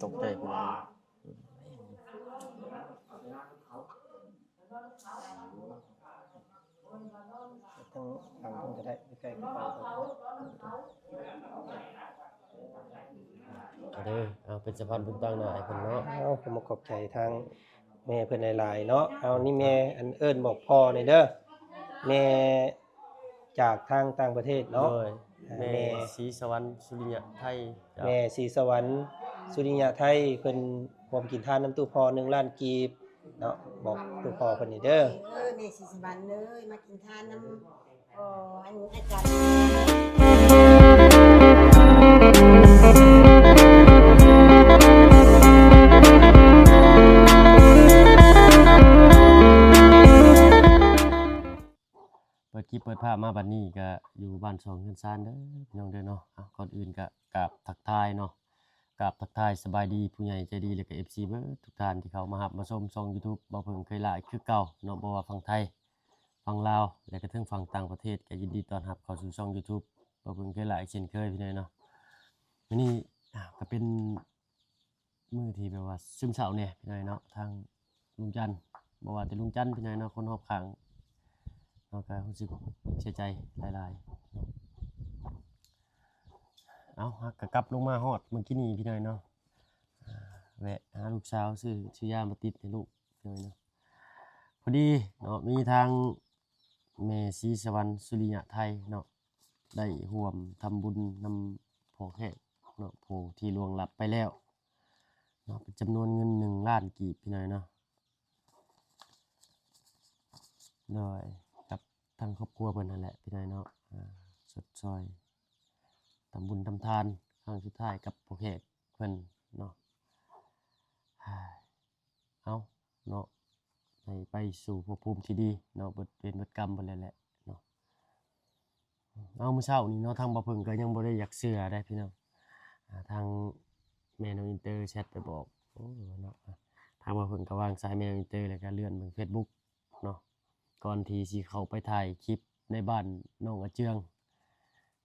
ຕົກໃຈຜູ້ໃດ ທາງຫຼັງເພິ່ນກໍໄດ້ ໃກ້ໆກະເປົາເພິ່ນ. ເອົາເດີ ເອົາເປັນສະພານບຸນຕາງໜ້າໃຫ້ເພິ່ນເນາະ. ເອົາ ຂໍຂອບໃຈທາງແມ່ເພິ່ນຫຼາຍໆເນາະ. ເອົາ ນີ້ແມ່ ອັນ ເອີ້ນບອກພໍ່ແດ່ເດີ ແມ່ຈາກທາງຕ່າງປະເທດເນາະ. ໂດຍ ອ່າ ແມ່ ແມ່ ສີສະຫວັນ ສຸລິຍະໄທ. ເຈົ້າ ແມ່ສີສະຫວັນ ສຸລິຍະໄທ ເພິ່ນຮ່ວມກິນທານນຳຕູ້ພໍ່ ໜຶ່ງລ້ານກີບເນາະ. ບອກຕູ້ພໍ່ເພິ່ນນີ້ເດີ. ເອີ ແມ່ສີສະຫວັນເອີຍ ມາກິນທານນຳພໍ່ ອັນ ອາຈານ. ເປີດຄລິບເປີດພາບມາບັດນີ້ກະຢູ່ບ້ານຊ່ອງເຮືອນຊານເດີພີ່ນ້ອງເດີເນາະ. ເອົາ ກ່ອນອື່ນກະກາບທັກທາຍເນາະ ກາບທັກທາຍສະບາຍດີຜູ້ໃຫຍ່ໃຈດີ ແລະກະເອັຟຊີເບິດທຸກທ່ານທີ່ເຂົ້າມາຮັບມາຊົມຊ່ອງຢູທູບ ບໍ່ເພິ່ງເຄີຍຫຼາຍຄືເກົ່າເນາະ. ບໍ່ວ່າຝັ່ງໄທ ຝັ່ງລາວ ແລະກະເຖິງຝັ່ງຕ່າງປະເທດ ກະຍິນດີຕ້ອນຮັບເຂົ້າສູ່ຊ່ອງຢູທູບ ບໍ່ເພິ່ງເຄີຍຫຼາຍເຊັ່ນເຄີຍພີ່ນ້ອງເນາະ. ມື້ນີ້ ອ່າ ກະເປັນ ມື້ທີ່ແບບວ່າຊຶມເສົ້າແດ່ພີ່ນ້ອງເນາະ. ທາງລຸງຈັນ ບໍ່ວ່າແຕ່ລຸງຈັນພີ່ນ້ອງເນາະ ຄົນຮອບຂ້າງເຮົາກໍຮູ້ສຶກເສຍໃຈຫຼາຍໆເນາະ. ເອົາ ເຮົາກໍກັບລົງມາຮອດມື້ກີ້ນີ້ພີ່ນ້ອງເນາະ. ອ່າ ແວະຫາລູກສາວ ຊື້ ຊື້ຢາມາຕິດໃຫ້ລູກພີ່ນ້ອງເນາະ. ພໍດີເນາະ ມີທາງແມ່ສີສະຫວັນ ສຸລິຍະໄທເນາະ ໄດ້ຮ່ວມທຳບຸນນຳພໍ່ແຂກເນາະ ຜູ້ທີ່ລ່ວງລັບໄປແລ້ວ ເນາະ ເປັນຈຳນວນເງິນໜຶ່ງລ້ານກີບພີ່ນ້ອງເນາະ. ໂດຍ ກັບທາງຄອບຄົວເພິ່ນຫັ້ນແຫຼະພີ່ນ້ອງເນາະ. ອ່າ ຊົດຊ່ອຍ ທຳບຸນທຳທານຄັ້ງສຸດທ້າຍກັບພໍ່ແຂກເພິ່ນເນາະ. ເອົາເນາະ ໃຫ້ໄປສູ່ພົບພູມທີ່ດີເນາະ ເບິດເວນເບິດກຳເພິ່ນແລ້ວແຫຼະເນາະ. ເອົາ ມື້ເຊົ້ານີ້ເນາະ ທາງບ່າວເຜິ້ງກໍຍັງບໍ່ໄດ້ຢາກເຊື່ອໄດ໋ພີ່ນ້ອງ. ອ່າ ທາງແມ່ນ້ອງອິນເຕີແຊັດໄປບອກ ໂອ້ເນາະ ທາງບ່າວເຜິ້ງກໍວາງສາຍແມ່ນ້ອງອິນເຕີ ແລ້ວກໍເລື່ອນເບິ່ງເຟສບຸກເນາະ ກ່ອນທີ່ຊິເຂົ້າໄປຖ່າຍຄລິບໃນບ້ານນ້ອງອາເຈືອງ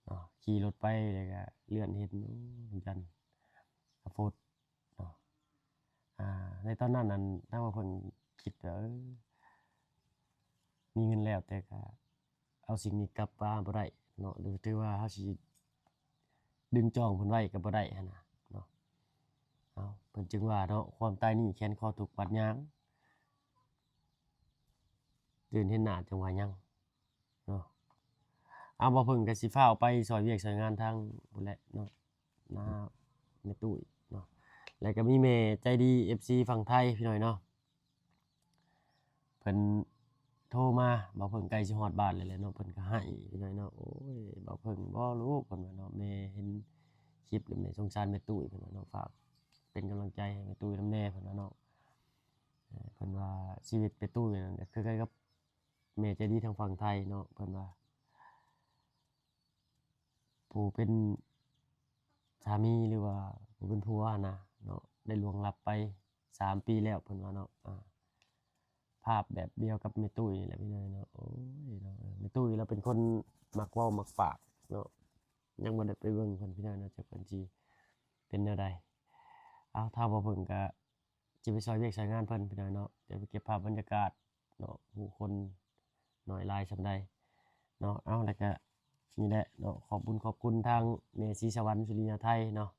ເນາະ. ຂີ່ລົດໄປ ແລ້ວກໍເລື່ອນເຫັນ ໂອ້ ຈັນກະໂພດ ເນາະ. ອ່າ ໃນຕອນນັ້ນນັ້ນ ທາງວ່າເພິ່ນຄິດວ່າ ເອີ ມີເງິນແລ້ວ ແຕ່ກະເອົາສິ່ງນີ້ກັບມາບໍ່ໄດ້ເນາະ ຫຼືຖືວ່າເຮົາຊິດຶງຈອງເພິ່ນໄວ້ກໍບໍ່ໄດ້ຫັ້ນນະເນາະ. ເອົາ ເພິ່ນຈຶ່ງວ່າເນາະ ຄວາມຕາຍນີ້ແຂນຄໍທຸກບາດຍາງ ຕື່ນເຫັນໜ້າຈັ່ງວ່າຍັງ ເນາະ. ອາ ບໍ່ເພິ່ງກໍຊິຟ້າວໄປຊ່ອຍວຽກຊ່ອຍງານທາງພຸ້ນແຫຼະເນາະ ນາແມ່ຕຸ້ຍເນາະ ແລ້ວກໍມີແມ່ໃຈດີ ເອັຟຊີ ຝັ່ງໄທພີ່ນ້ອງເນາະ ເພິ່ນໂທມາ ບໍ່ເພິ່ງໃກ້ຊິຮອດບ້ານແລ້ວແຫຼະເນາະ ເພິ່ນກໍໄຫ້ພີ່ນ້ອງເນາະ. ໂອ້ຍ ບໍ່ເພິ່ງບໍ່ລູກ ເພິ່ນວ່າເນາະ ແມ່ເຫັນຄລິບແລ້ວແມ່ສົງສານແມ່ຕຸ້ຍ ເພິ່ນວ່າເນາະ ຝາກເປັນກຳລັງໃຈໃຫ້ແມ່ຕຸ້ຍນຳແດ່ ເພິ່ນວ່າເນາະ. ເພິ່ນວ່າຊີວິດແມ່ຕຸ້ຍນັ້ນກໍຄືກັນກັບ ແມ່ໃຈດີທາງຝັ່ງໄທເນາະ ເພິ່ນວ່າ ຜູ້ເປັນສາມີ ຫຼືວ່າຜູ້ເປັນຜົວຫັ້ນນະເນາະ ໄດ້ລ່ວງລັບໄປສາມປີແລ້ວ ເພິ່ນວ່າເນາະ. ອາ ພາບແບບດຽວກັບແມ່ຕຸ້ຍນີ້ແຫຼະພີ່ນ້ອງເນາະ. ໂອ້ຍເນາະ ແມ່ຕຸ້ຍລາວເປັນຄົນມັກເວົ້າມັກປາກເນາະ ຍັງບໍ່ໄດ້ໄປເບິ່ງເພິ່ນພີ່ນ້ອງເນາະ ຈັກເພິ່ນຊິເປັນແນວໃດ. ເອົາ ຖ້າບໍ່ເບິ່ງກະ ຊິໄປຊ່ອຍວຽກຊ່ອຍງານເພິ່ນພີ່ນ້ອງເນາະ ຈະໄປເກັບພາບບັນຍາກາດເນາະ ຜູ້ຄົນໜ້ອຍຫຼາຍສ່ຳໃດເນາະ. ເອົາ ແລ້ວກະນີ້ແຫຼະເນາະ ຂອບບຸນຂອບຄຸນທາງແມ່ສີສະຫວັນ ສຸລິຍາໄທເນາະ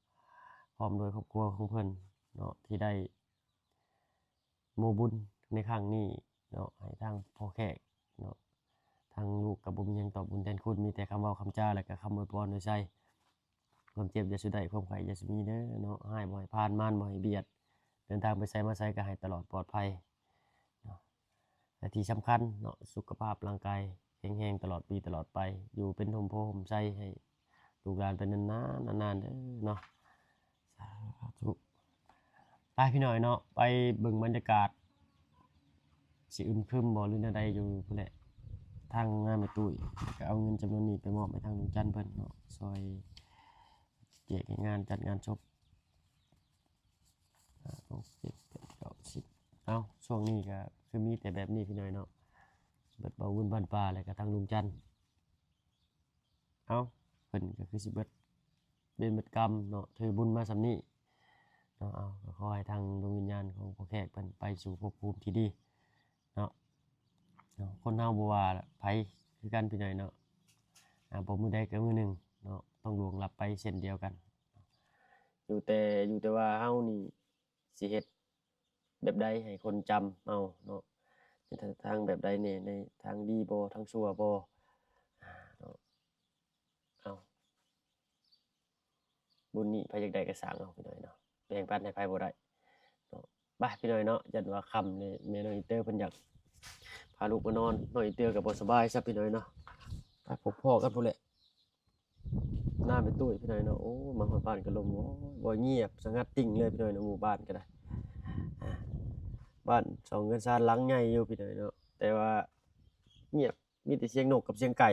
ພ້ອມດ້ວຍຄອບຄົວຂອງເພິ່ນເນາະ ທີ່ໄດ້ໂມບຸນໃນຄັ້ງນີ້ເນາະ ໃຫ້ທາງພໍ່ແຂກເນາະ. ທາງລູກກໍບໍ່ມີຫຍັງຕອບບຸນແທນຄຸນ ມີແຕ່ຄຳເວົ້າຄຳຈາ ແລະກະຄຳອວຍພອນອວຍໄຊ ຄວາມເຈັບຢ່າສູ່ໄດ້ ຄວາມໄຂ້ຢ່າສູ່ມີເດີເນາະ ຮ້າຍບໍ່ໃຫ້ຜ່ານ ມານບໍ່ໃຫ້ບຽດ ເດີນທາງໄປໃສມາໃສກໍໃຫ້ຕະຫຼອດປອດໄພເນາະ ແລະທີ່ສຳຄັນເນາະ ສຸຂະພາບຮ່າງກາຍແຂງແຮງຕະຫຼອດປີຕະຫຼອດໄປ ຢູ່ເປັນຮົ່ມໂພຮົ່ມໄຊໃຫ້ລູກຫຼານໄປນານໆ ນານໆເດີເນາະ. ສາທຸ. ໄປພີ່ນ້ອງເນາະ ໄປເບິ່ງບັນຍາກາດ ຊິອຶມຄຶມບໍ່ ຫຼືແນວໃດຢູ່ພຸ້ນແຫຼະ. ທາງງານແມ່ຕຸ້ຍກໍເອົາເງິນຈຳນວນນີ້ໄປມອບໃຫ້ທາງລຸງຈັນເພິ່ນເນາະ ຊ່ອຍແຈກໃຫ້ງານຈັດງານສົບ ຫ້າ ຫົກ ເຈັດ ແປດ ເກົ້າ ສິບ. ເອົາ ຊ່ວງນີ້ກໍຄືມີແຕ່ແບບນີ້ພີ່ນ້ອງເນາະ ເບິດເບົາບຸນບ້ານປ່າ ແລ້ວກໍທາງລຸງຈັນ ເອົາ ເພິ່ນກໍຄືຊິເບິດເວນເບິດກຳເນາະ ຖືບຸນມາສ່ຳນີ້ ເອົາ ກໍຂໍໃຫ້ທາງດວງວິນຍານຂອງພໍ່ແຂກເພິ່ນໄປສູ່ພົບພູມທີ່ດີເນາະ. ເນາະ ຄົນເຮົາບໍ່ວ່າໃຜຄືກັນພີ່ນ້ອງເນາະ ອາ ບໍ່ມື້ໃດກໍມື້ໜຶ່ງເນາະ ຕ້ອງລ່ວງລັບໄປເຊັ່ນດຽວກັນ. ຢູ່ແຕ່ ຢູ່ແຕ່ວ່າເຮົານີ້ຊິເຮັດແບບໃດໃຫ້ຄົນຈຳເຮົາເນາະ ໃນທາງແບບໃດແດ່ ໃນທາງດີບໍ່ ທາງຊົ່ວບໍ່ ອາ ເນາະ. ເອົາ ບຸນນີ້ໃຜຢາກໄດ້ກໍສ້າງເອົາ ພີ່ນ້ອງເນາະ ແບ່ງປັນໃຫ້ໃຜບໍ່ໄດ້ເນາະ. ໄປພີ່ນ້ອງເນາະ ຢ້ານວ່າຄ່ຳນີ້ ແມ່ນ້ອງອີເຕີເພິ່ນຢາກພາລູກມານອນ ນ້ອງອີເຕີກໍບໍ່ສະບາຍຊະ ພີ່ນ້ອງເນາະ. ໄປພົບພໍ້ກັນພຸ້ນແຫຼະ ໜ້າແມ່ຕຸ້ຍ ພີ່ນ້ອງເນາະ. ໂອ້ ມາຮອດບ້ານກໍລົມ ໂອ້ຍ ງຽບສະຫງັດຕິ່ງເລີຍ ພີ່ນ້ອງເນາະ. ໝູ່ບ້ານກໍໄດ້ ອາ ບ້ານຊ່ອງເຮືອນຊານຫຼັງໃຫຍ່ຢູ່ ພີ່ນ້ອງເນາະ ແຕ່ວ່າງຽບ ມີແຕ່ສຽງນົກກັບສຽງໄກ່.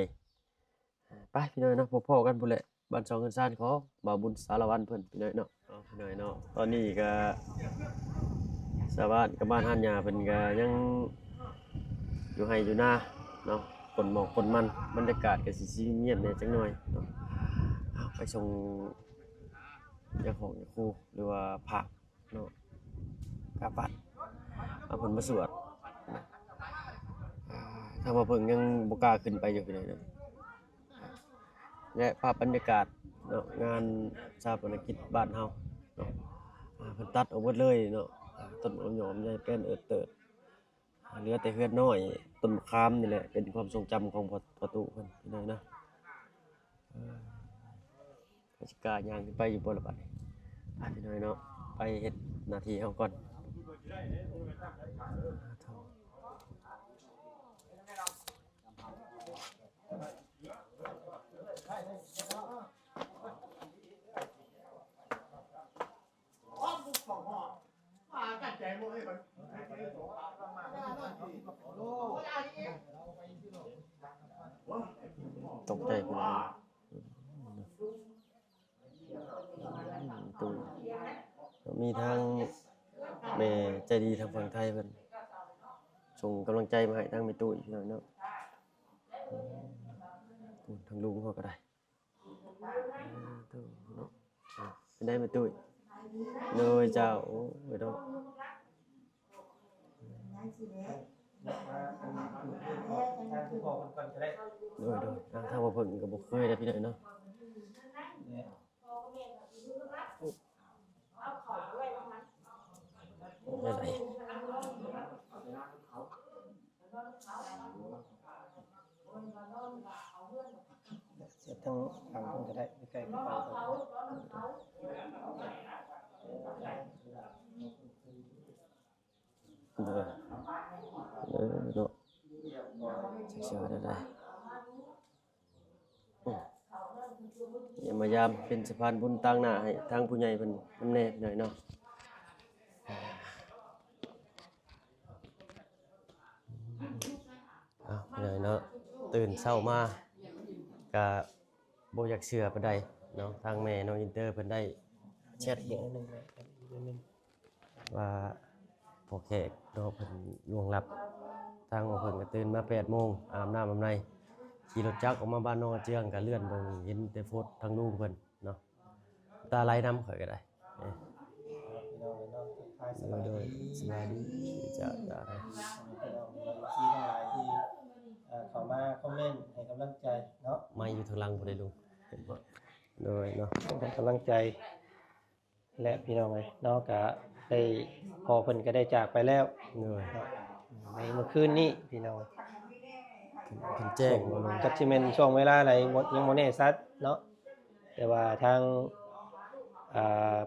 ໄປພີ່ນ້ອງເນາະ ພົບພໍ້ກັນພຸ້ນແຫຼະ ບ້ານຊ່ອງເຮືອນຊານຂອງບ່າວບຸນສາລະວັນເພິ່ນ ພີ່ນ້ອງເນາະ. ເອົາ ພີ່ນ້ອງເນາະ ຕອນນີ້ກໍຊາວບ້ານກັບບ້ານຮ້ານຫຍ້າເພິ່ນກໍຍັງຢູ່ໄຮ່ຢູ່ນາເນາະ ຂົນໝອກຂົນມັນ ບັນຍາກາດກໍຊິ ຊິງຽບແດ່ຈັກໜ້ອຍເນາະ. ເອົາ ໄປສົ່ງຍາຂອງຍາຄູ ຫຼືວ່າພະ ເນາະ ກາບວັດ ເອົາເພິ່ນມາສວດ. ອາ ທາງບ່າວເຜິ້ງຍັງບໍ່ກ້າຂຶ້ນໄປຢູ່ພີ່ນ້ອງເນາະ. ແລະ ພາບບັນຍາກາດເນາະ ງານຊາປະນະກິດບ້ານເຮົາເນາະ ອາ ເພິ່ນຕັດອອກເບິດເລີຍເນາະ. ອາ ຕົ້ນຫອມຫຍ້ອມໃຫຍ່ແປ້ນເອີດເຕີດ ເຫຼືອແຕ່ເຮືອນນ້ອຍ ຕົ້ນມະຂາມນີ້ແຫຼະ ເປັນຄວາມຊົງຈຳຂອງພໍ່ ພໍ່ຕູ້ເພິ່ນ ພີ່ນ້ອງເນາະ. ເອີ ກໍຊິກ້າຍ່າງຂຶ້ນໄປຢູ່ບໍ່ລະບັດນີ້? ໄປພີ່ນ້ອງເນາະ ໄປເຮັດໜ້າທີ່ເຮົາກ່ອນ. ຕົກໃຈພຸ້ນ ຕູ້ ມີທາງແມ່ໃຈດີທາງຝັ່ງໄທເພິ່ນສົ່ງກຳລັງໃຈມາໃຫ້ທາງແມ່ຕຸ້ຍ ພີ່ນ້ອງເນາະ. ພຸ້ນ ທາງລຸງເຮົາກໍໄດ້. ເອີ ເນາະ ເປັນໃດແມ່ຕຸ້ຍ? ໂດຍ ເຈົ້າ ໂອ້ຍ ເນາະ ໂດຍ ໂດຍ ທາງ ທາງບ່າວເຜິ້ງກໍບໍ່ເຄີຍໄດ້ ພີ່ນ້ອງເນາະ. ແນວໃດ? ເສຍບທາງຫຼັງເພິ່ນກໍໄດ້ ໃກ້ໆກັບເຮົາ. ເອີ ເນາະ ຈັກຊິວ່າແນວໃດ. ອືມ ຢ້ຽມມາຢາມເປັນສະພານບຸນຕາງໜ້າໃຫ້ທາງຜູ້ໃຫຍ່ເພິ່ນນຳແດ່ ພີ່ນ້ອງເນາະ. ເອົາ ພີ່ນ້ອງເນາະ ຕື່ນເຊົ້າມາກະບໍ່ຢາກເຊື່ອປານໃດເນາະ ທາງແມ່ນ້ອງອິນເຕີເພິ່ນໄດ້ແຊັດບອກ ວ່າພໍ່ແຂກເນາະເພິ່ນລ່ວງລັບ. ທາງເພິ່ນກໍຕື່ນມາແປດໂມງ ອາບນ້ຳອາບໃນ ຂີ່ລົດຈັກອອກມາບ້ານໜອງກະເຈືອງ ກໍເລື່ອນເບິ່ງເຫັນແຕ່ໂພສທາງລຸງເພິ່ນເນາະ ນ້ຳຕາໄຫຼນຳຂ້ອຍກໍໄດ້. ເອີ ພີ່ນ້ອງເນາະ ທັກທາຍສະບາຍດີ ໂດຍ ສະບາຍດີ ເຈົ້າ ເຈົ້າ ພີ່ນ້ອງເອັຟຊີທັງຫຼາຍທີ່ ເອີ ເຂົ້າມາຄອມເມັນໃຫ້ກຳລັງໃຈເນາະ ໄມຢູ່ທາງຫຼັງພຸ້ນເດ້ລຸງ ເຫັນບໍ່? ໂດຍເນາະ ໃຫ້ກຳລັງໃຈ ແລະ ພີ່ນ້ອງເອີຍເນາະ ກະໄດ້ ພໍ່ເພິ່ນກະໄດ້ຈາກໄປແລ້ວ ໂດຍ ເນາະ ໃນມື້ຄືນນີ້ພີ່ນ້ອງ ເພິ່ນແຈ້ງບໍ່ ຈັກຊິແມ່ນຊ່ວງເວລາໃດ ບໍ່ ຍັງບໍ່ແນ່ຊັດເນາະ ແຕ່ວ່າທາງ ອ່າ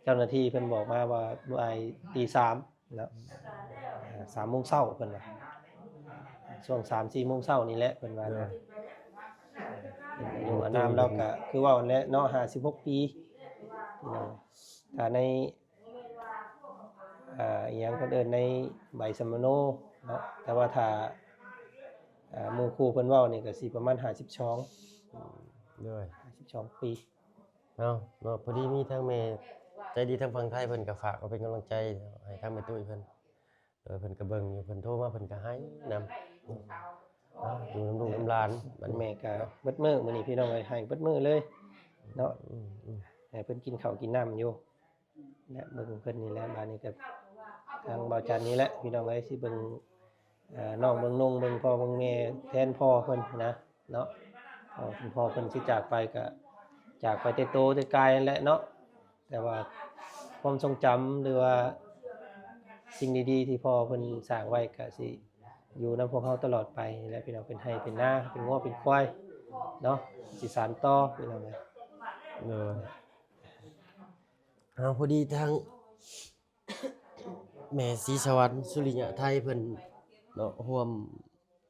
ເຈົ້າໜ້າທີ່ເພິ່ນບອກມາວ່າ ປະມານຕີສາມ ເນາະ ອ່າ ສາມໂມງເຊົ້າເພິ່ນວ່າ ຊ່ວງສາມສີ່ໂມງເຊົ້ານີ້ແຫຼະເພິ່ນວ່ານະ. ໂດຍ ອາຍຸອານາມລາວກະຄືເວົ້າຫັ້ນແຫຼະເນາະ ຫ້າສິບຫົກປີ ພີ່ນ້ອງ ຖ້າໃນ ອ່າ ອີ່ຫຍັງເພິ່ນເອີ້ນໃນໃບສຳມະໂນເນາະ ແຕ່ວ່າຖ້າ ອ່າ ໝູ່ຄູ່ເພິ່ນເວົ້ານີ້ກະຊິປະມານຫ້າສິບສອງ ໂດຍ ຫ້າສິບສອງປີ. ເອົາເນາະ ພໍດີມີທາງແມ່ໃຈດີທາງຝັ່ງໄທເພິ່ນກໍຝາກເອົາເປັນກຳລັງໃຈໃຫ້ທາງແມ່ຕຸ້ຍເພິ່ນ ໂດຍ ເພິ່ນກໍເບິ່ງຢູ່ ເພິ່ນໂທມາເພິ່ນກໍໄຫ້ນຳ ເອົາ ຢູ່ນຳລູກນຳຫຼານ ບັດນີ້ແມ່ກໍເບິດມື້ ມື້ນີ້ພີ່ນ້ອງເອີຍ ໄຫ້ເບິດມື້ເລີຍເນາະ ອືມໆ ໃຫ້ເພິ່ນກິນເຂົ້າກິນນ້ຳຢູ່. ແລະ ເບິ່ງເພິ່ນນີ້ແຫຼະ ບາດນີ້ກໍທາງບ່າວຈັນນີ້ແຫຼະ ພີ່ນ້ອງເອີຍ ຊິເບິ່ງ ເອີ ນ້ອງເບິ່ງນຸ່ງ ເບິ່ງພໍ່ເບິ່ງແມ່ແທນພໍ່ເພິ່ນນະເນາະ. ເພາະເພິ່ນ ພໍ່ເພິ່ນຊິຈາກໄປ ກໍຈາກໄປແຕ່ໂຕແຕ່ກາຍນັ້ນແຫຼະເນາະ ແຕ່ວ່າຄວາມຊົງຈຳ ຫຼືວ່າສິ່ງດີໆທີ່ພໍ່ເພິ່ນສ້າງໄວ້ ກໍຊິຢູ່ນຳພວກເຮົາຕະຫຼອດໄປແຫຼະ ພີ່ນ້ອງ. ເປັນໄຮ່ເປັນນາ ເປັນງົວເປັນຄວາຍເນາະ ຊິສານຕໍ່ ພີ່ນ້ອງເອີຍ. ໂດຍ. ເອົາ ພໍດີທາງແມ່ສີສະຫວັນ ສຸລິຍະໄທ ເພິ່ນເນາະ ຮ່ວມ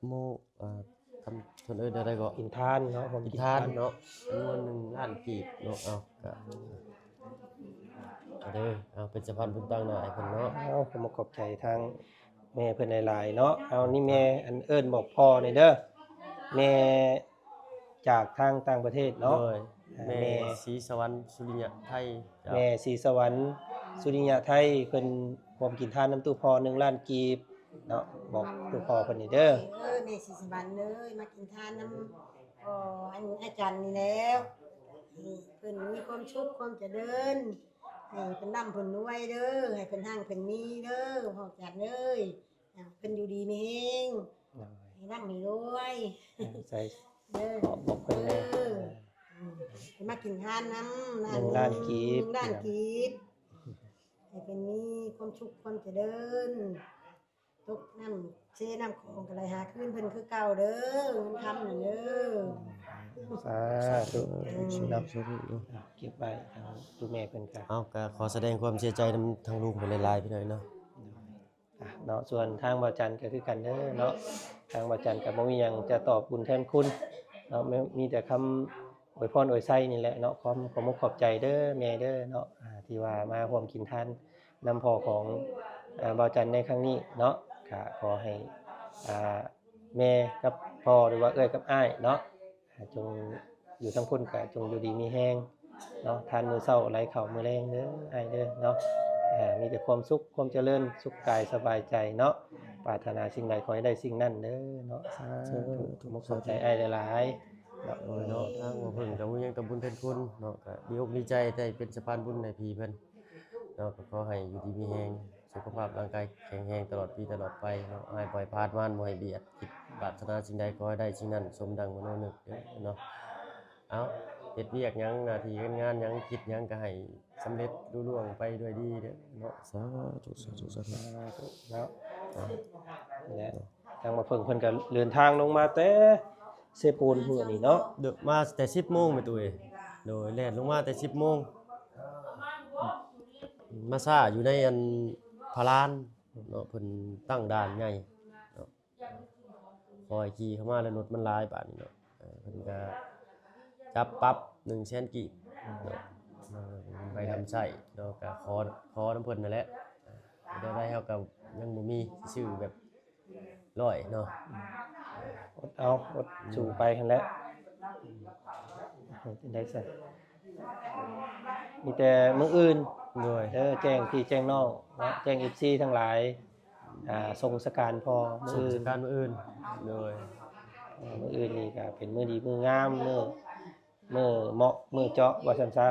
ໂມ ເອີ ທຳ ເພິ່ນເອີ້ນແນວໃດເກາະ ກິນທານເນາະ ຮ່ວມກິນທານເນາະ ຈຳນວນໜຶ່ງລ້ານກີບເນາະ. ເອົາ ກະ ເດີ ເອົາ ເປັນສະພານບຸນຕາງໜ້າໃຫ້ເພິ່ນເນາະ. ເອົາ ຂໍຂອບໃຈທາງແມ່ເພິ່ນຫຼາຍໆເນາະ. ເອົາ ນີ້ແມ່ ອັນ ເອີ້ນບອກພໍ່ແດ່ເດີ ແມ່ ຈາກທາງຕ່າງປະເທດເນາະ. ໂດຍ. ອ່າ ແມ່ ແມ່ ສີສະຫວັນ ສຸລິຍະໄທ. ເຈົ້າ. ແມ່ສີສະຫວັນ ສຸລິຍະໄທ ເພິ່ນຮ່ວມກິນທານນຳຕູ້ພໍ່ໜຶ່ງລ້ານກີບເນາະ ບອກຕູ້ພໍ່ເພິ່ນນີ້ເດີ. ເອີ ແມ່ສີສະຫວັນເອີຍ ມາກິນທານນຳພໍ່ ອັນ ອາຈານນີ້ແລ້ວ ໃຫ້ເພິ່ນມີຄວາມສຸກຄວາມຈະເລີນ ໃຫ້ເພິ່ນລ່ຳເພິ່ນລວຍເດີ ໃຫ້ເພິ່ນຮັ່ງເພິ່ນມີເດີ ພໍ່ອາຈານເອີຍ. ອ່າ ເພິ່ນຢູ່ດີມີແຮງ ໂດຍ ໃຫ້ຮ່ຳໃຫ້ລວຍ ເອີ ໃສ່ ເດີ ບອກ ບອກເພິ່ນແດ່ ເອີ ເອີ ເພິ່ນມາກິນທານນຳ ໜຶ່ງລ້ານກີບ ໜຶ່ງລ້ານກີບ ໃຫ້ເພິ່ນມີຄວາມສຸກຄວາມຈະເລີນ ຕົກນ້ຳເຊນ້ຳຂອງກໍໄຫຼຫາຄືນເພິ່ນຄືເກົ່າເດີ ເງິນຄຳນັ້ນເດີ. ສາທຸ ສາທຸເນາະ ສາທຸ. ອ່າ ເກັບໄວ້ທາງຕູ້ແມ່ເພິ່ນກະ ເອົາ ກະຂໍສະແດງຄວາມເສຍໃຈນຳທາງລຸງເພິ່ນຫຼາຍໆ ພີ່ນ້ອງເນາະ. ອ່ະເນາະ ສ່ວນທາງບ່າວຈັນກໍຄືກັນເດີເນາະ ທາງບ່າວຈັນກໍບໍ່ມີຫຍັງຈະຕອບບຸນແທນຄຸນເນາະ ມີ ມີແຕ່ຄຳອວຍພອນອວຍໄຊນີ້ແຫຼະເນາະ. ຂອບ ຂອບມຸກຂອບໃຈເດີແມ່ເດີເນາະ ອ່າ ທີ່ວ່າມາຮ່ວມກິນທານນຳພໍ່ຂອງ ອ່າ ບ່າວຈັນໃນຄັ້ງນີ້ເນາະ. ກໍຂໍໃຫ້ ອ່າ ແມ່ກັບພໍ່ ຫຼືວ່າເອື້ອຍກັບອ້າຍເນາະ ຈົ່ງຢູ່ທາງພຸ້ນກໍຈົ່ງຢູ່ດີມີແຮງເນາະ ທານມື້ເຊົ້າໄຫຼເຂົ້າມື້ແລງເດີອ້າຍເດີເນາະ. ເອີ ມີແຕ່ຄວາມສຸກຄວາມຈະເລີນ ສຸກກາຍສະບາຍໃຈເນາະ ປາດຖະໜາສິ່ງໃດຂໍໃຫ້ໄດ້ສິ່ງນັ້ນເດີເນາະ. ສາທຸ ຂອບມຸກຂອບໃຈອ້າຍຫຼາຍໆເນາະ. ໂດຍເນາະ ທາງບໍ່ເພິ່ງກໍບໍ່ມີຫຍັງຕອບບຸນແທນຄຸນເນາະ ກໍດີອົກດີໃຈໄດ້ເປັນສະພານບຸນໃຫ້ພີ່ເພິ່ນເນາະ ກໍຂໍໃຫ້ຢູ່ດີມີແຮງ ສຸຂະພາບຮ່າງກາຍແຂງແຮງຕະຫຼອດປີຕະຫຼອດໄປເນາະ ໃຫ້ປ່ອຍຜ່ານມານບໍ່ໃຫ້ບຽດ ຄິດປາດຖະໜາສິ່ງໃດຂໍໃຫ້ໄດ້ສິ່ງນັ້ນສົມດັ່ງມະໂນນຶກເດີເນາະ. ເອົາ ເຮັດວຽກຫຍັງ ໜ້າທີ່ການງານຫຍັງ ຄິດຫຍັງກໍໃຫ້ສຳເລັດລຸລ່ວງໄປດ້ວຍດີເດີເນາະ. ສາທຸ ສາທຸ ສາທຸ ສາທຸເນາະ. ແລະ ທາງໝໍເຜິ້ງເພິ່ນກໍເດີນທາງລົງມາແຕ່ເຊໂປນພຸ້ນນີ້ເນາະ ເດີນມາແຕ່ສິບໂມງແມ່ຕຸ້ຍ. ໂດຍ ແລ່ນລົງມາແຕ່ສິບໂມງ ມາຊ້າຢູ່ໃນອັນພະລານເນາະ ເພິ່ນຕັ້ງດ່ານໃຫຍ່ເນາະ. ຄ່ອຍຂີ່ເຂົ້າມາແລ້ວລົດມັນຫຼາຍບາດນີ້ເນາະ ເອີ ເພິ່ນກະຈັບປັບໜຶ່ງແສນກີບເນາະ ເອີ ໄປນຳໃຊ້ເນາະ ກະຂໍ ຂໍນຳເພິ່ນນັ້ນແຫຼະ. ແນວໃດເຮົາກະຍັງບໍ່ມີ ຊິຊື້ແບບຮ້ອຍເນາະ ອົດເອົາ ອົດສູ້ໄປຫັ້ນແຫຼະ. ເຮັດຈັ່ງໃດຊັ້ນ ມີແຕ່ມື້ອື່ນ ໂດຍ ເດີ ແຈ້ງພີ່ແຈ້ງນ້ອງເນາະ ແຈ້ງເອັຟຊີທັງຫຼາຍ ອ່າ ສົ່ງສະການພໍ່ມື້ອື່ນ ສົ່ງສະການມື້ອື່ນ ໂດຍ ເອີ ມື້ອື່ນນີ້ກະເປັນມື້ດີມື້ງາມ ມື້ ມື້ເໝາະມື້ເຈາະວ່າຊັ້ນຊະ.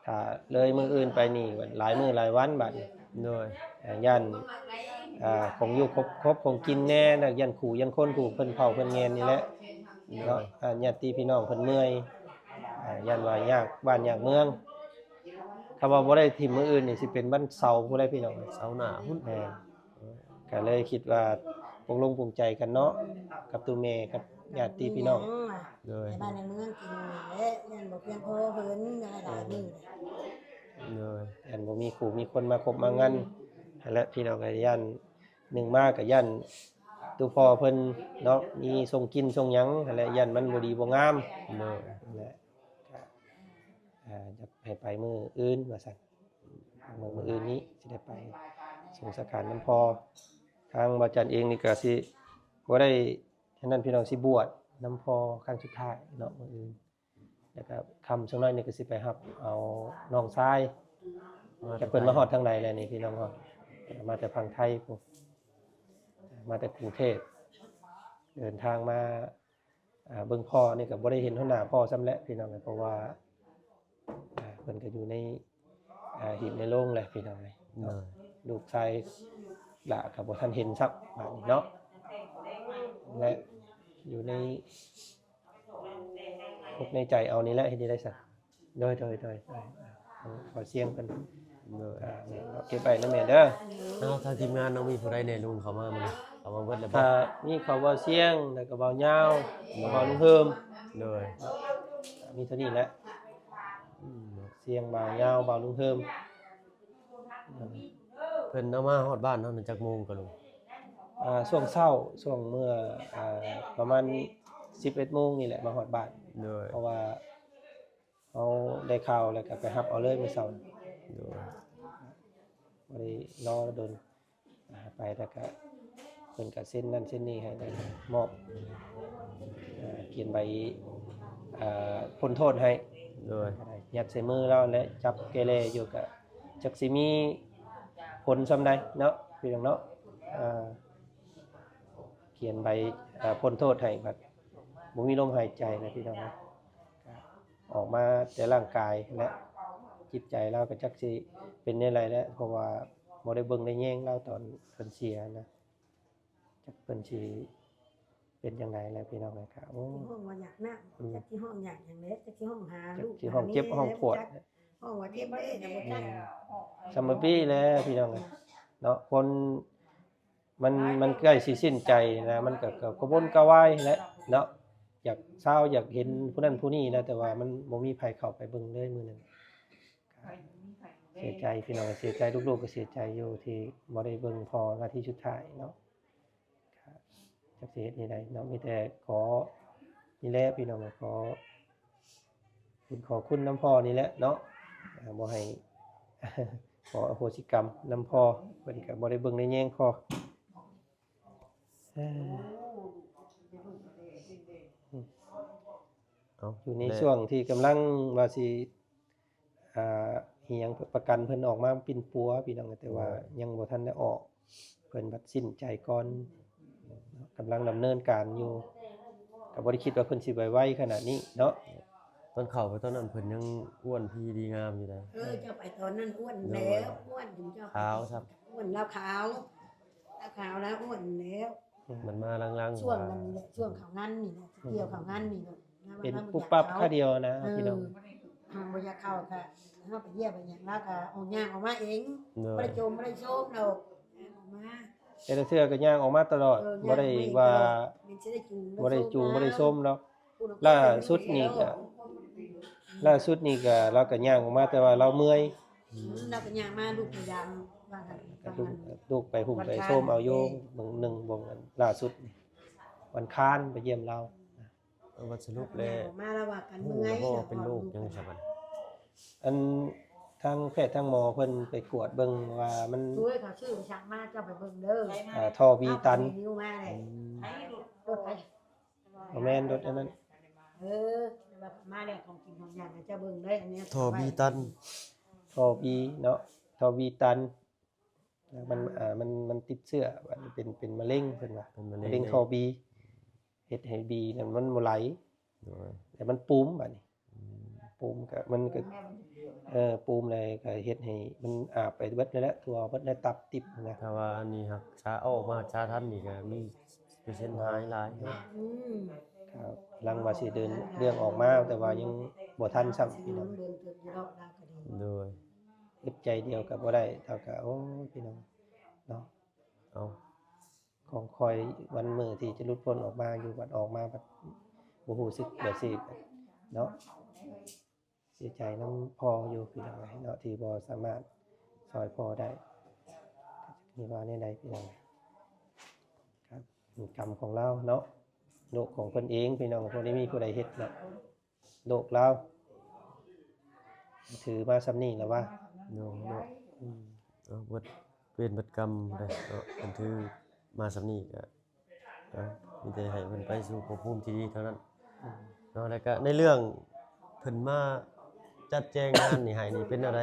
ຖ້າເລີຍມື້ອື່ນໄປນີ້ ຫຼາຍມື້ຫຼາຍວັນບາດນີ້ ໂດຍ ອ່າ ຢ້ານ ອ່າ ຂອງຢູ່ຄົບ ຄົບຂອງກິນແດ່ ແລ້ວຢ້ານຂູ່ຢ້ານຄົນ ຜູ້ເພິ່ນເຝົ້າເພິ່ນແງນນີ້ແຫຼະເນາະ ໂດຍ ອ່າ ຍາດຕິພີ່ນ້ອງເພິ່ນເມື່ອຍ ອ່າ ຢ້ານວ່າຍາກບ້ານຍາກເມືອງ. ຄຳວ່າບໍ່ໄດ້ຖິ້ມມື້ອື່ນນີ້ ຊິເປັນວັນເສົາພຸ້ນແຫຼະພີ່ນ້ອງ ເສົາໜ້າພຸ້ນ ແມ່ນ. ກໍເລີຍຄິດວ່າປົກລົງປົງໃຈກັນເນາະ ກັບຕູ້ແມ່ກັບຍາດຕິພີ່ນ້ອງ ໂດຍ ໃນບ້ານໃນເມືອງກິນແຫຼະ ຢ້ານບໍ່ພຽງພໍເພິ່ນ ຍັງໃຫ້ຫຼາຍມື້ ໂດຍ ຢ້ານບໍ່ມີຄູ່ມີຄົນມາຄົບມາງານຫັ້ນແຫຼະ ພີ່ນ້ອງເອີຍ. ຢ້ານໜຶ່ງມາກໍຢ້ານຕູ້ພໍ່ເພິ່ນເນາະ ມີຊົງກິນຊົງຫຍັງຫັ້ນແຫຼະ ຢ້ານມັນບໍ່ດີບໍ່ງາມ ໂດຍ ນັ້ນແຫຼະ. ອ່າ ຢາກໃຫ້ໄປມື້ອື່ນວ່າຊັ້ນ ມື້ ມື້ອື່ນນີ້ຊິໄດ້ໄປສົ່ງສະການນຳພໍ່. ທາງບ່າວຈັນເອງນີ້ກໍຊິບໍ່ໄດ້ ອັນນັ້ນ ພີ່ນ້ອງ ຊິບວດນຳພໍ່ຄັ້ງສຸດທ້າຍເນາະ ມື້ອື່ນ ແລ້ວກໍຄ່ຳສັກໜ້ອຍນີ້ກໍຊິໄປຮັບເອົານ້ອງຊາຍ ແຕ່ເພິ່ນມາຮອດທາງໃດແລ້ວນີ້ ພີ່ນ້ອງເນາະ ມາແຕ່ຝັ່ງໄທພຸ້ນ ມາແຕ່ກຸງເທບ ເດີນທາງມາ ອ່າ ເບິ່ງພໍ່ນີ້ກໍບໍ່ໄດ້ເຫັນຫົວໜ້າພໍ່ຊ້ຳແຫຼະ ພີ່ນ້ອງເອີຍ ເພາະວ່າ ອ່າ ເພິ່ນກໍຢູ່ໃນ ອ່ ອ່າ ຫີບໃນໂລງແຫຼະພີ່ນ້ອງເອີຍເນາະ. ໂດຍ ລູກຊາຍຫຼ້າກໍບໍ່ທັນເຫັນຊ້ຳບາດນີ້ເນາະ ແລະ ຢູ່ໃນອົກໃນໃຈເອົານີ້ແຫຼະ ເຮັດໄດ້ຊະ. ໂດຍ ໂດຍ ໂດຍ ໂດຍ ເອົາ ຂໍສຽງເພິ່ນ ໂດຍ ອ່າ ເກັບໄວ້ນຳແມ່ເດີ. ເອົາ ທາງທີມງານເຮົາມີຜູ້ໃດແດ່ລຸງເຂົ້າມາມື້ນີ້? ເຂົ້າມາເບິດແລ້ວບໍ່? ກໍມີເຂົາບ່າວສຽງ ແລ້ວກໍບ່າວຍາວ ໂດຍ ບ່າວລຸງເຮີມ. ໂດຍ ມີເທົ່ານີ້ແຫຼະ. ອືມ ສຽງ ບ່າວຍາວ ບ່າວລຸງເຮີມ. ເພິ່ນເອົາມາຮອດບ້ານເຮົານັ້ນຈັກໂມງກະລຸງ? ອ່າ ຊ່ວງເຊົ້າ ຊ່ວງເມື່ອ ອ່າ ປະມານສິບເອັດໂມງນີ້ແຫຼະ ມາຮອດບ້ານ. ໂດຍ ເພາະວ່າເຮົາໄດ້ຂ່າວແລ້ວກະໄປຮັບເອົາເລີຍມື້ເຊົ້າ. ໂດຍ ບໍ່ໄດ້ລໍດົນ. ອ່າ ໄປແລ້ວກະເພິ່ນກະເຊັນນັ້ນເຊັນນີ້ໃຫ້ ໄດ້ມອບ ອ່າ ຂຽນໃບ ອ່າ ພົ້ນໂທດໃຫ້. ໂດຍ ຍັດໃສ່ມືລາວ ແລະ ຈັບແກແລຢູ່ ກະຈັກຊິມີຜົນສ່ຳໃດເນາະ ພີ່ນ້ອງເນາະ. ອ່າ ຂຽນໃບ ອ່າ ພົ້ນໂທດໃຫ້ ບັດບໍ່ມີລົມຫາຍໃຈນະ ພີ່ນ້ອງເນາະ. ອອກມາແຕ່ຮ່າງກາຍ ແລະ ຈິດໃຈລາວກໍຈັກຊິເປັນແນວໃດແຫຼະ ເພາະວ່າບໍ່ໄດ້ເບິ່ງໄດ້ແຍງລາວຕອນເພິ່ນເສຍນະ. ຈັກເພິ່ນຊິເປັນຈັ່ງໃດແຫຼະ ພີ່ນ້ອງເອີຍ. ກໍ ໂອ້ ຊິຮ້ອງວ່າຢາກນ້ຳ ອືມ ຈັກຊິຮ້ອງຢາກຫຍັງແຫຼະ ຈັກຊິຮ້ອງຫາລູກ ຊິຮ້ອງເຈັບ ຫາແມ່ ຮ້ອງປວດ ຈັກຮ້ອງວ່າເຈັບເດ້ ກໍບໍ່ຈັກ. ອືມ ສ່ຳມື້ປີແຫຼະ ພີ່ນ້ອງເອີຍເນາະ. ຄົນ ມັນ ມັນໃກ້ຊິສິ້ນໃຈນະ ມັນກໍ ກໍກະວົນກະວາຍແຫຼະເນາະ ຢາກຊາວ ຢາກເຫັນຜູ້ນັ້ນຜູ້ນີ້ນະ ແຕ່ວ່າມັນບໍ່ມີໃຜເຂົ້າໄປເບິ່ງເລີຍມື້ນັ້ນ. ເສຍໃຈພີ່ນ້ອງ ເສຍໃຈ ລູກໆກໍເສຍໃຈຢູ່ທີ່ບໍ່ໄດ້ເບິ່ງພໍ່ນາທີສຸດທ້າຍເນາະ. ກໍຈັກຊິເຮັດແນວໃດເນາະ ມີແຕ່ຂໍນີ້ແຫຼະ ພີ່ນ້ອງ ຂໍ ເປັນຂໍຄຸນນຳພໍ່ນີ້ແຫຼະເນາະ ອ່າ ບໍ່ໃຫ້ ຂໍອະໂຫສິກຳນຳພໍ່ ເພິ່ນກໍບໍ່ໄດ້ເບິ່ງໄດ້ແຍງພໍ່. ເອີ ເອົ້າ ຢູ່ໃນ ແລະ ຊ່ວງທີ່ກຳລັງວ່າຊິ ອ່າ ອີຫຍັງ ປະກັນເພິ່ນອອກມາປິ່ນປົວ ພີ່ນ້ອງ ແຕ່ວ່າ ໂດຍ ຍັງບໍ່ທັນໄດ້ອອກ ເພິ່ນບັດສິ້ນໃຈກ່ອນ ກຳລັງດຳເນີນການຢູ່ ກໍບໍ່ໄດ້ຄິດວ່າເພິ່ນຊິໄວໆຂະໜາດນີ້ເນາະ. ຕອນເຂົ້າໄປຕອນນັ້ນເພິ່ນຍັງອ້ວນພີດີງາມຢູ່ເດ້. ເອີ ເຈົ້າໄປຕອນນັ້ນອ້ວນແລ້ວ ໂດຍ ອ້ວນເຈົ້າ ຂາວຊ້ຳ ອ້ວນ ລາວຂາວ ລາວຂາວ ລາວອ້ວນແລ້ວ. ມັນມາຫຼັງໆ ຊ່ວງນັ້ນແຫຼະ ຊ່ວງເຂົ້າງານນີ້ແຫຼະ ກ່ຽວເຂົ້າງານນີ້ແຫຼະ ເປັນປຸບປັບຄາດຽວນະ ເອີ ພີ່ນ້ອງ ເຮົາບໍ່ຢາກເຂົ້າ ກະເຮົາໄປຢ້ຽມໄປຫຍັງ ລາວກະອອກ ຍ່າງອອກມາເອງ ໂດຍ ບໍ່ໄດ້ໂຈມບໍ່ໄດ້ໂຊມດອກ ຍ່າງອອກມາ. ແຕ່ລະເທື່ອກໍຍ່າງອອກມາຕະຫຼອດ ເອີ ຍ່າງ ບໍ່ໄດ້ວ່າ ບໍ່ໄດ້ຈູງ ບໍ່ໄດ້ໂຊມດອກ. ລ່າສຸດນີ້ກະ ລ່າສຸດນີ້ກະ ລາວກະຍ່າງອອກມາ ແຕ່ວ່າລາວເມື່ອຍ ອືມ ລາວກະຍ່າງມາ ລູກພະຍາຍາມວ່າກັນ ລູກໄປຫຸ້ມໄປໂຊມເອົາຢູ່ ເບິ່ງໜຶ່ງ ເບິ່ງອັນລ່າສຸດນີ້ ວັນຄານໄປຢ້ຽມລາວ. ເອີ ວ່າສະຫຼຸບແລ້ວ ອອກມາລາວວ່າກັນເມື່ອຍ ຮູ້ແລ້ວບໍ່ ເປັນໂລກຫຍັງຊະບັດ? ອັນທາງແພດທາງໝໍເພິ່ນໄປກວດເບິ່ງວ່າມັນ ໂອ້ຍ ເຂົາຊື້ໄປສັກມາ ເຈົ້າໄປເບິ່ງເດີ ອ່າ ທໍ່ບີຕັນ ເອົາ ອືມ ລົດໄປ ບໍ່ແມ່ນລົດອັນນັ້ນ ເອີ ມາແລ້ວ ຂອງກິນຂອງຫຍັງໃຫ້ເຈົ້າເບິ່ງເດີ ອັນນີ້ທໍ່ບີຕັນ ທໍ່ບີເນາະ ທໍ່ບີຕັນ ມັນ ອ່າ ມັນ ມັນຕິດເຊື້ອ ເປັນ ເປັນມະເຮັງ ເພິ່ນວ່າ ເປັນມະເຮັງ ມະເຮັງທໍ່ບີ ເຮັດໃຫ້ບີນັ້ນມັນບໍ່ໄຫຼ ໂດຍ ແລ້ວມັນປູມບາດນີ້ ອືມ ປູມກໍ ມັນກໍ ເອີ ປູມແລ້ວກໍເຮັດໃຫ້ມັນອາບໄປເບິດນັ້ນແຫຼະ ທົ່ວເບິດໃນຕັບຕິບນະ. ຖ້າວ່າອັນນີ້ຮັກສາ ເອົາອອກມາຮັກສາທັນນີ້ກໍມີເປີເຊັນຫາຍຫຼາຍເນາະ ອືມ ກໍກຳລັງວ່າຊິເດີນເລື່ອງອອກມາ ແຕ່ວ່າຍັງບໍ່ທັນຊ້ຳ ພີ່ນ້ອງ ໂດຍ ອຶດໃຈດຽວກໍບໍ່ໄດ້ ເຮົາກໍ ໂອ້ຍ ພີ່ນ້ອງເນາະ ເອົາ ຂອງຂ້ອຍວັນມື້ທີ່ຈະຫຼຸດພົ້ນອອກມາຢູ່ ບັດອອກມາບັດບໍ່ຮູ້ສຶກແບບຊີ້ເນາະ. ເສຍໃຈນຳພໍ່ຢູ່ ພີ່ນ້ອງເອີຍເນາະ ທີ່ບໍ່ສາມາດຊ່ອຍພໍ່ໄດ້ ຈະມີວ່າແນວໃດ ພີ່ນ້ອງ ກໍເປັນກຳຂອງລາວເນາະ ໂລກຂອງເພິ່ນເອງ ພີ່ນ້ອງ ບໍ່ໄດ້ມີຜູ້ໃດເຮັດເນາະ. ໂລກລາວ ຖືມາສ່ຳນີ້ລະວ່າ ໂດຍເນາະ ອືມ ເອົາ ເບິດເວນເບິດກຳເດ້ເນາະ ເພິ່ນຖືມາສ່ຳນີ້ກະ ເອົາ ມີແຕ່ໃຫ້ເພິ່ນໄປສູ່ພົບພູມທີ່ດີເທົ່ານັ້ນ ອືມ ເນາະ. ແລ້ວກະໃນເລື່ອງເພິ່ນມາຈັດແຈງງານນີ້ໃຫ້ນີ້ເປັນແນວໃດ?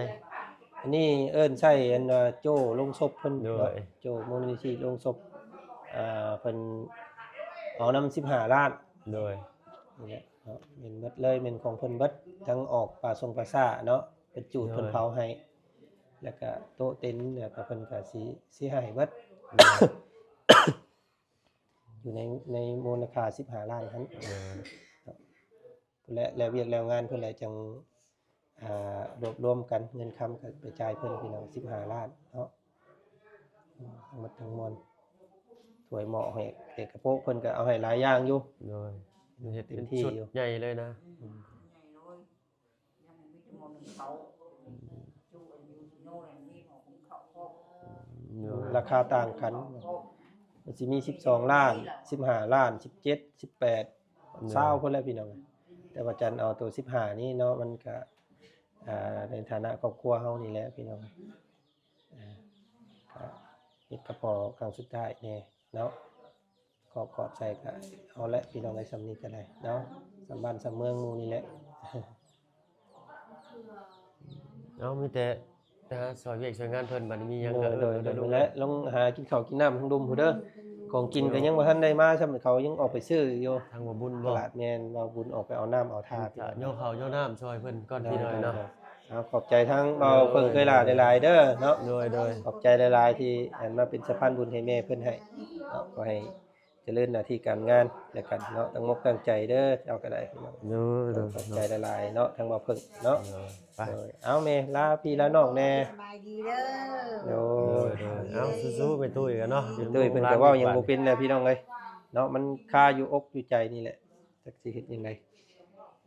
ອັນນີ້ເອີ້ນໃຊ້ອັນວ່າໂຈ້ໂລງສົບເພິ່ນ ໂດຍ ເນາະ ໂຈ້ມູນນິທິໂລງສົບ ອ່າ ເພິ່ນເອົານຳສິບຫ້າລ້ານ ໂດຍ ນີ້ແຫຼະ ເນາະ ແມ່ນເບິດເລີຍ ແມ່ນຂອງເພິ່ນເບິດ ທັງອອກປາຊົງປາສາເນາະ ເພິ່ນຈູດ ໂດຍ ເພິ່ນເຜົາໃຫ້ ແລ້ວກະໂຕະເຕັນ ແລ້ວກະເພິ່ນກະຊິ ຊິໃຫ້ເບິດ ຢູ່ໃນ ໃນມູນຄ່າສິບຫ້າລ້ານຫັ້ນ ເອີ ແລະ ແລ້ວວຽກແລ້ວງານເພິ່ນແຫຼະ ຈັ່ງ ອ່າ ລວບລວມກັນ ເງິນຄຳກໍໄປຈ່າຍເພິ່ນ ພີ່ນ້ອງ ສິບຫ້າລ້ານເນາະ ທັງໝົດທັງມວນ ຖ້ວຍໝໍ້ ເຮັດກະໂປະ ເພິ່ນກໍເອົາໃຫ້ຫຼາຍຢ່າງຢູ່ ໂດຍ ເຮັດເປັນ ເປັນທີ່ ຊຸດ ຢູ່ ໃຫຍ່ເລີຍນະ ອືມ ໃຫຍ່ເລີຍ ຍັງມີແຕ່ໝໍ້ໜຶ່ງເຂົາ ອືມ ຈຸອັນຢູ່ທີ່ໂນ່ນນີ້ ໝໍ້ຫຸງເຂົ້າພ້ອມ ອືມ ໂດຍ ລາຄາຕ່າງກັນ ມັນຊິມີສິບສອງລ້ານ ສິບຫ້າລ້ານ ສິບເຈັດ ສິບແປດ ໂດຍ ຊາວພຸ້ນແຫຼະພີ່ນ້ອງ ແຕ່ວ່າຈັນເອົາໂຕສິບຫ້ານີ້ເນາະ ມັນກະ ອ່າ ໃນຖານະຄອບຄົວເຮົານີ້ແຫຼະພີ່ນ້ອງ ອ່າ ກະເຮັດກະພໍຄັ້ງສຸດທ້າຍແດ່ເນາະ ຂອບ ຂອບໃຈກະເອົາແຫຼະພີ່ນ້ອງເອີຍ ສ່ຳນີ້ກະໄດ້ເນາະ ສ່ຳບ້ານສ່ຳເມືອງໝູ່ນີ້ແຫຼະ ເອົາ ມີແຕ່ ໄປຫາຊ່ອຍວຽກຊ່ອຍງານເພິ່ນ ບັດນີ້ມີຫຍັງກໍ ໂດຍ ເອີ້ນ ໂດຍ ໂດຍ ເດີ ແລະ ລົງຫາກິນເຂົ້າກິນນ້ຳທາງລຸ່ມພຸ້ນເດີ ຂອງກິນກໍຍັງບໍ່ທັນໄດ້ມາຊ້ຳ ເຂົາຍັງອອກໄປຊື້ຢູ່ ທາງບ່າວບຸນບໍ່? ຕະຫຼາດ ແມ່ນ ບ່າວບຸນອອກໄປເອົານ້ຳເອົາທ່າ ເອົາເຂົ້າເອົານ້ຳຊ່ອຍເພິ່ນກ່ອນ ໂດຍ ພີ່ນ້ອງເອີຍເນາະ ໂດຍ ເອົາ ຂອບໃຈທາງບ່າວເພິ່ງເອື້ອຍຫຼ້າຫຼາຍໆເດີເນາະ ໂດຍ ໂດຍ ຂອບໃຈຫຼາຍໆທີ່ ອັນ ມາເປັນສະພານບຸນໃຫ້ແມ່ເພິ່ນໃຫ້ເນາະ ຂໍໃຫ້ ຈະເລີນໜ້າທີ່ການງານແລ້ວກັນເນາະ ຕັ້ງອົກຕັ້ງໃຈເດີ ເຈົ້າກໍໄດ້ພີ່ນ້ອງ ໂດຍ ໂດຍ ຂອບໃຈຫຼາຍໆເນາະ ທາງບ່າວເພິ່ງເນາະ ໂດຍ ໄປ ໂດຍ ເອົາແມ່ ລາພີ່ລານ້ອງແດ່ ສະບາຍດີເດີ ໂດຍ ໂດຍ ໂດຍ ເອົາ ສູ້ໆ ແມ່ຕຸ້ຍກັນເນາະ ແມ່ຕຸ້ຍເພິ່ນກໍເວົ້າຫຍັງບໍ່ເປັນແລ້ວພີ່ນ້ອງເອີຍເນາະ ມັນຄາຢູ່ອົກຢູ່ໃຈນີ້ແຫຼະ ຈັກຊິເຮັດຈັ່ງໃດ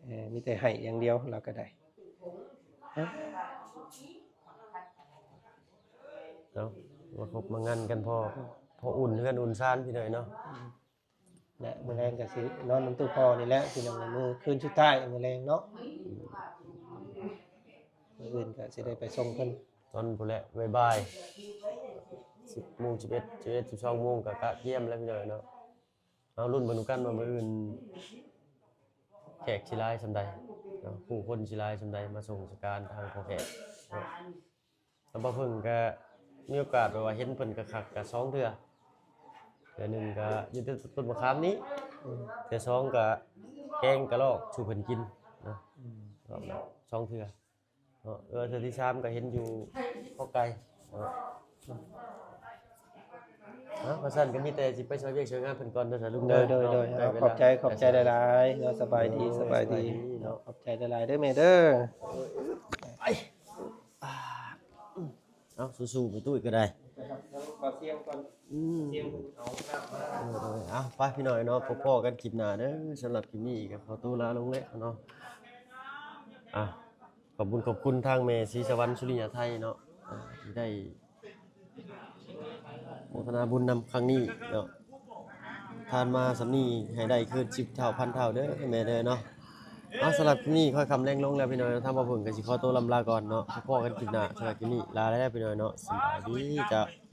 ເອີ ມີແຕ່ໄຫ້ຢ່າງດຽວ ລາວກໍໄດ້ ເອົາ ມາຄົບມາງັນກັນພໍ ພໍອຸ່ນເຮືອນອຸ່ນຊານພີ່ນ້ອງເນາະ ແລະ ມື້ແລງກໍຊິນອນນຳຕູ້ພໍ່ນີ້ແຫຼະ ພີ່ນ້ອງ ມື້ຄືນສຸດທ້າຍມື້ແລງເນາະ ມື້ອື່ນກໍຊິໄດ້ໄປສົ່ງເພິ່ນ ຕອນພຸ້ນແຫຼະ ບ່າຍໆ ສິບໂມງ ສິບເອັດ ສິບເອັດ ສິບສອງໂມງ ກໍກະກຽມແລ້ວພີ່ນ້ອງເນາະ ເຮົາລຸ້ນເບິ່ງນຳກັນວ່າມື້ອື່ນແຂກຊິຫຼາຍສ່ຳໃດເນາະ ຜູ້ຄົນຊິຫຼາຍສ່ຳໃດ ມາສົ່ງສະການທາງພໍ່ແຂກເນາະ ແລ້ວບ່າວເພິ່ງກໍມີໂອກາດແບບວ່າເຫັນເພິ່ນຄັກໆ ກໍສອງເທື່ອ ເທື່ອໜຶ່ງກໍຢູ່ຕົ້ນ ຕົ້ນມະຂາມນີ້ ອືມ ເທື່ອສອງກໍແກງກະລອກສູ່ເພິ່ນກິນເນາະ ອືມ ສອງເທື່ອ ເນາະ ເອີ ເທື່ອທີສາມກໍເຫັນຢູ່ເກາະໄກ່ເນາະ ເນາະ ວ່າຊັ້ນກໍມີແຕ່ຊິໄປຊ່ອຍວຽກຊ່ອຍງານເພິ່ນກ່ອນເດີ ລຸງເດີ ໂດຍ ໂດຍ ເນາະ ເອົາ ຂອບໃຈ ຂອບໃຈຫຼາຍໆເນາະ ສະບາຍດີ ໂດຍ ສະບາຍດີ ສະບາຍດີເນາະ ເນາະ ຂອບໃຈຫຼາຍໆເດີແມ່ເດີ ໄປ ອ່າ ເອົາ ສູ້ໆ ແມ່ຕຸ້ຍກໍໄດ້ ຂໍສຽງກ່ອນ ອືມ ສຽງເພິ່ນເອົານ້ຳມາ ເອີ ເອີ ເອົາ ໄປພີ່ນ້ອງເນາະ ພໍ້ກັນຄລິບໜ້າເດີ ສຳລັບຄລິບນີ້ກໍຂໍຕົວລາລົງແລ້ວເນາະ ອ່າ ຂອບບຸນຂອບຄຸນທາງແມ່ສີສະຫວັນ ສຸລິຍາໄທເນາະ ອ່າ ທີ່ໄດ້ໂມທະນາບຸນນຳຄັ້ງນີ້ເນາະ ທານມາສ່ຳນີ້ໃຫ້ໄດ້ຄືນສິບເທົ່າພັນເທົ່າເດີແມ່ເດີເນາະ ເອົາ ສຳລັບຄລິບນີ້ຄ່ອຍຄ່ຳແລງລົງແລ້ວພີ່ນ້ອງ ທາງບ່າວເພິ່ງກໍຊິຂໍຕົວລຳລາກ່ອນເນາະ ພໍ້ກັນຄລິບໜ້າ ສຳລັບຄລິບນີ້ລາແລ້ວພີ່ນ້ອງເນາະ ສະບາຍດີເຈົ້າ.